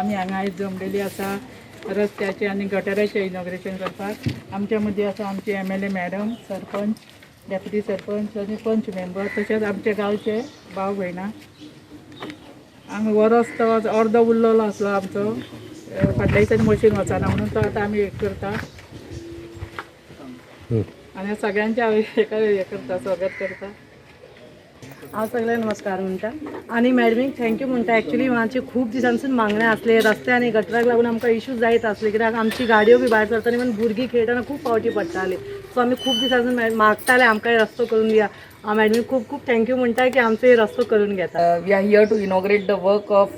आमी हांगा आयज जमलेली आसा रस्त्याचें आनी गटराचें इनॉग्रेशन करपाक. आमच्या मदीं आसा आमची MLA madam, sarpanch, deputy sarpanch आनी पंच मेंबर, तशेंच आमच्या गांवचे भाव भयणां. आमी हो रस्तो अर्दो उरलेलो आसलो आमचो, फाटल्या दिसांनी मशीन वचना म्हणून तो आतां आमी एक करता आनी सगळ्यांचे हांव हें करता, स्वागत करता. हांव सगळ्यांक नमस्कार म्हणटा आनी मॅडमीक thank you म्हणटा. एक्चुली आमची खूब दिसांसून मागणें आसलें. रस्ते आनी गटराक लागून आमकां इशू जायत आसले, कित्याक आमची गाडयो बी भायर सरताली पण भुरगीं खेळटना खूब फावटी पडटाली. सो आमी खूब दिसांसून मागताले, आमकां रस्तो करून दिया. हांव मॅडमीक खूब खूब thank you म्हणटा की आमचो हे रस्तो करून घेता. We are here to inaugurate the work of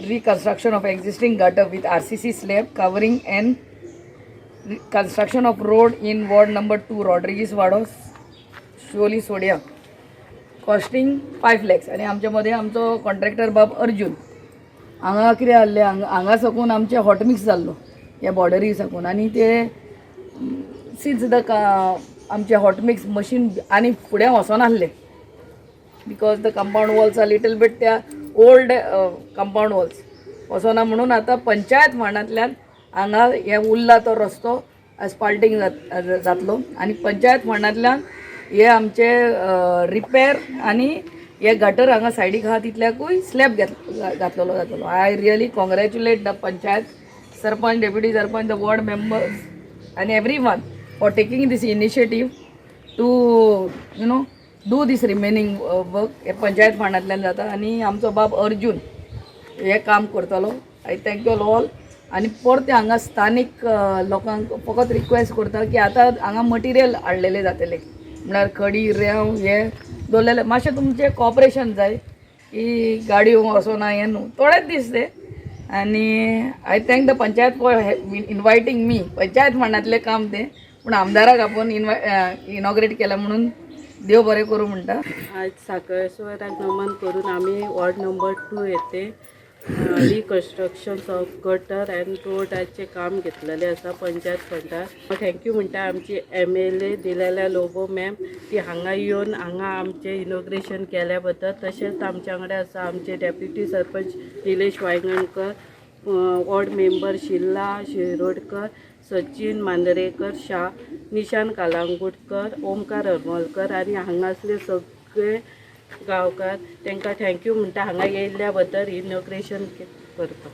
reconstruction of existing gutter with RCC slab covering and construction of road in ward number 2, Rodrigues Wado, Siolim, Sodia, costing 5 lakhs. आनी आमच्या मध्ये आमचो कॉन्ट्रॅक्टर बाब अर्जुन. हांगा कितें जाल्लें, हांगा हांगा साकून आमचें हॉट मिक्स जाल्लो ह्या बॉर्डरी साकून आनी ते सिन्स the आमचें हॉट मिक्स मशीन आनी फुडें वचोनासलें because the compound walls are little bit त्या ओल्ड कंपाऊंड वॉल्स वचोना. म्हणून आतां पंचायत फंडांतल्यान हांगा हे उरला तो रस्तो एस्पाल्टींग जातलो आनी पंचायत फंडांतल्यान हे आमचे रिपेर आनी हे गटर हांगा सायडीक आहा तितल्याकूय स्लॅब घातलेलो जातलो. I really congratulate the panchayat sarpanch, deputy sarpanch, the ward members and everyone for taking this initiative to do this remaining work. हे पंचायत फंडांतल्यान जाता आनी आमचो बाब अर्जून हें काम करतलो. I thank you all. आनी परते हांगा स्थानीक लोकांक फकत रिक्वेस्ट करता की आतां हांगा मटिरियल हाडलेलें जातलें, म्हळ्यार खडी, रेंव हे दवरलेलें. मातशें तुमचें कॉपरेशन जाय की गाडयो वचोना हें न्हू, थोडेच दीस ते. आनी I thank the panchayat for inviting me. Panchayat फंडांतलें काम तें, पूण आमदाराक आपोवन इनॉग्रेट केलां म्हणून देव बरें करूं म्हणटा. आज साकळेश्वराक नमन करून आमी वॉर्ड नंबर 2 येथे रिकन्स्ट्रक्शन ऑफ गटर अँड रोडाचें काम घेतलेलें आसा पंचायत फंडार. Thank you म्हणटा आमची MLA दिलेल्या लोबो मॅम, ती हांगा येवन हांगा आमचें इनॉग्रेशन केल्या बद्दल. तशेंच आमच्या वांगडा आसा आमचे deputy sarpanch Nilesh Vaingankar, ward member Shilla Shirodkar, Sachin Mandrekar, Shah, Nishan Calangutkar, Omkar Haramalkar आनी हांगासले सगळे गांवकार. तांकां thank you म्हणटा हांगा येयल्ल्या बद्दल इनॉग्रेशन करपाक.